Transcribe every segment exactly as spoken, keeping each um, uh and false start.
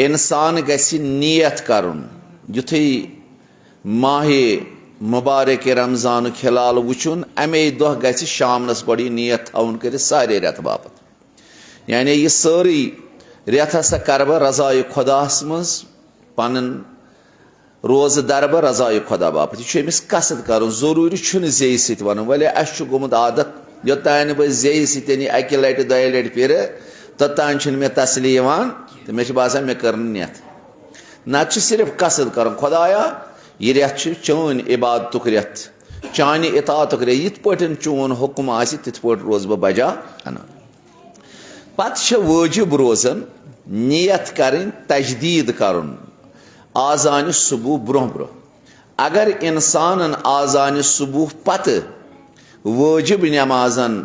انسان گژھِ نیت کرُن، یُتھُے ماہِ مبارک رمضانُک ہلال وٕچھُن، امے دۄہ گژھِ شامنس گۄڈٕ یہِ نیت تھاوُن کٔرِتھ سارے رٮ۪تہٕ باپتھ۔ یعنی یہِ سٲرٕے رٮ۪تھ ہسا کرٕ بہٕ رضایہِ خۄداہس منٛز پنُن روزٕ درٕ بہٕ رضایہِ خۄدا باپتھ۔ یہِ چھُ أمِس قصد کرُن، ضروٗری چھُنہٕ زیٚیہِ سۭتۍ ونُن، ولے اسہِ چھُ گوٚمُت عادت، یوٚتانۍ نہٕ بہٕ زیٚیہِ سۭتۍ یعنی اکہِ لٹہِ دۄیہِ لٹہِ پھرٕ، توٚتانۍ چھُنہٕ مےٚ تسلی یِوان تہٕ مےٚ چھُ باسان مےٚ کٔر نہٕ نیت۔ نتہٕ چھُ صرف قصد کرُن، خۄدایا، یہِ رٮ۪تھ چھُ چٲنۍ عبادتُک رٮ۪تھ، چانہِ اطاعتُک رٮ۪تھ، یِتھ پٲٹھۍ چون حُکم آسہِ تِتھ پٲٹھۍ روزٕ بہٕ بجا انان۔ پتہٕ چھِ وٲجِب روزن نیت کرٕنۍ، تجدید کرُن آذانِ صبح برونٛہہ برونٛہہ۔ اگر انسانن آذانِ صبح پتہٕ وٲجِب نمازن،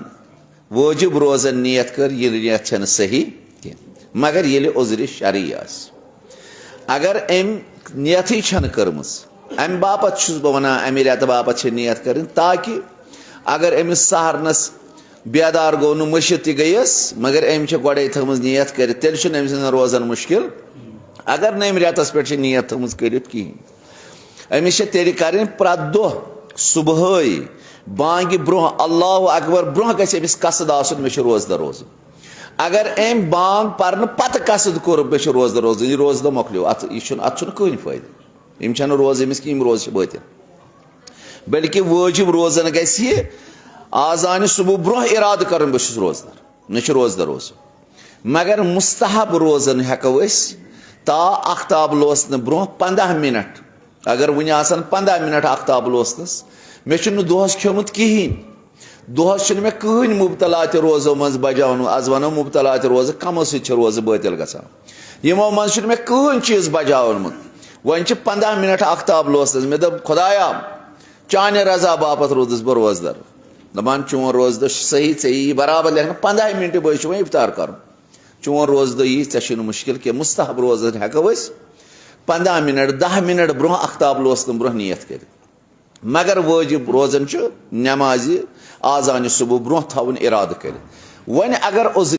وٲجِب روزن نیت کٔر، یہِ نیت چھنہٕ صحیح کینٛہہ، مگر ییٚلہِ عذرِ شرعی آسہِ۔ اگر أمۍ نیتھٕے چھنہٕ کٔرمٕژ، امہِ باپتھ چھُس بہٕ ونان، امہِ رٮ۪تہٕ باپتھ چھِ نیت کرٕنۍ، تاکہِ اگر أمِس سحرنس بیدار گوٚو نہٕ، مٔشِتھ تہِ گٔیَس، مگر أمۍ چھِ گۄڈَے تھٲومٕژ نیت کٔرِتھ، تیٚلہِ چھُنہٕ أمۍ سٕنٛدٮ۪ن روزن مُشکِل، اگر نہٕ أمۍ رٮ۪تس پٮ۪ٹھ چھِ نیت تھٲومٕژ کٔرِتھ کِہیٖنۍ۔ أمِس چھِ تیٚلہِ کرٕنۍ پرٛٮ۪تھ دۄہ صبحٲے بانگہِ برونٛہہ، اللہ اکبر برونٛہہ گژھِ أمِس قصد آسُن، مےٚ چھُ روزدر روزُن۔ اگر أمۍ بانگ پرنہٕ پتہٕ قصد کوٚر، مےٚ چھُ روزدر روزُن، یہِ روزدر مۄکلیو، اتھ، یہِ چھُنہٕ، اتھ چھُنہٕ کٕہٕنۍ فٲیدٕ۔ یِم چھنہٕ روزٕ أمِس کینٛہہ، یِم روزٕ چھِ بٲطِل۔ بلکہِ وٲجِب روزن گژھِ یہِ آذانہِ صبح برونٛہہ ارادٕ کرُن، بہٕ چھُس روزدر، مےٚ چھُ روزدر روزُن۔ مگر مستحب روزن ہٮ۪کو أسۍ تا آختاب لوسنہٕ برونٛہہ پنٛداہ منٹ۔ اگر وُنہِ آسن پنٛداہ منٹ آختاب لوسنس، مےٚ چھُنہٕ دۄہس کھیوٚمُت کِہیٖنۍ، دۄہس چھُنہٕ مےٚ کٕہٕنۍ مبتلا تہِ روزو منٛز بجاونہٕ، از ونو مبتلا تہِ روزٕ کمو سۭتۍ چھِ روزٕ بٲطِل گژھان، یِمو منٛز چھُنہٕ مےٚ کٕہٕنۍ چیٖز بجاونمُت۔ وۄنۍ چھِ پنٛداہ منٹ آختاب لوسنس، مےٚ دوٚپ، خۄدایا، چانہِ رضا باپتھ روٗدُس بہٕ روزدر۔ دپان، چون روزدر چھُ صحیح، ژےٚ یی برابر لیکھنہٕ، پنٛداہہِ منٹہِ بٲگۍ چھُ وۄنۍ افطار کرُن۔ چون روزدر یی، ژےٚ چھُنہٕ مُشکل کینٛہہ، مستحب روزدر ہٮ۪کو أسۍ پنٛداہ منٹ، دَہ منٹ برونٛہہ آختاب لوسنہٕ برونٛہہ نیت کٔرِتھ۔ مگر وٲجِب روزن چھُ نمازِ آذانِ صبح برونٛہہ تھاوُن ارادٕ کٔرِتھ۔ وۄنۍ اگر عذر